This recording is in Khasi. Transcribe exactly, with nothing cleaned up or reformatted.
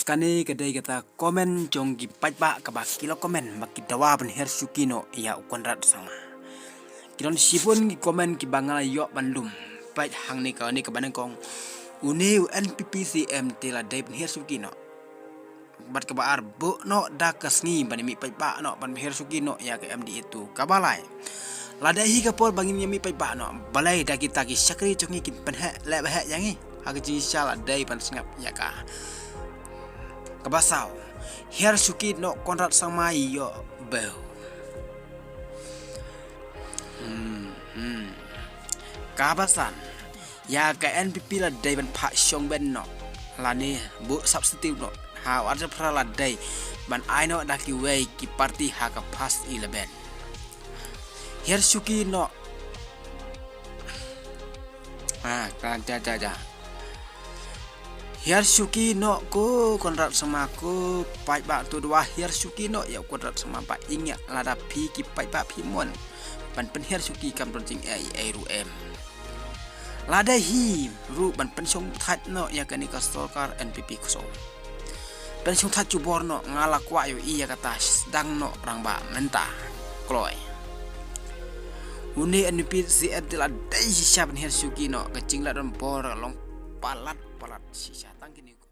Kane ka dei kata comment jong ki paidbah kaba ki la comment ba ki dawa ban hiar shuki noh ïa u Conrad Sangma. Ki don shibun ki comment kiba nga la ïoh ban lum. Peit hangne kane kaba nyngkong. Une u N P P C M te la dei ban hiar shuki noh. Bad kaba ar, buh noh da ka sngi ban ïa mih paidbah noh ban hiar shuki noh ïa ka M D A two. Kaba lai. Lada hi ka por ba ngin ïa mih paidbah noh, balei da kita ki shakri jong ngi kin pynheh leh ba heh ïa ngi? Ha ka jingshisha la dei ban sngap ïa ka. Kaba saw. Hiar shuki noh Conrad Sangma ïoh bew. Hmm, hmm. Kaba san. Ïa ka N P P la dei ban phah shong ben noh. Lane buh substitute noh. Ha, wat phra la dei ban ai noh da kiwei ki party ha ka first eleven. Hiar shuki noh. Ha, ka ja ja ja. Hiar shuki noh ko Conrad Sangma ko paidbah, to dawa hiar shuki noh ïa u Conrad Sangma ba ïa ngi lada phi ki paidbah phi mon ban pynhiar shuki kam don jingeh ei ei ruh em. Lada hi ruh ban pynshong thait noh ïa kane ka sorkar N P P kso. Pynshong thait jubor noh, nga la kwah ïohi ïa kata, sdang noh rangbah mynta. Kloi. Une N P P C M te la dei shisha ban hiar shuki noh, ka jingleh donbor long palat palat shisha. Tang kine ko.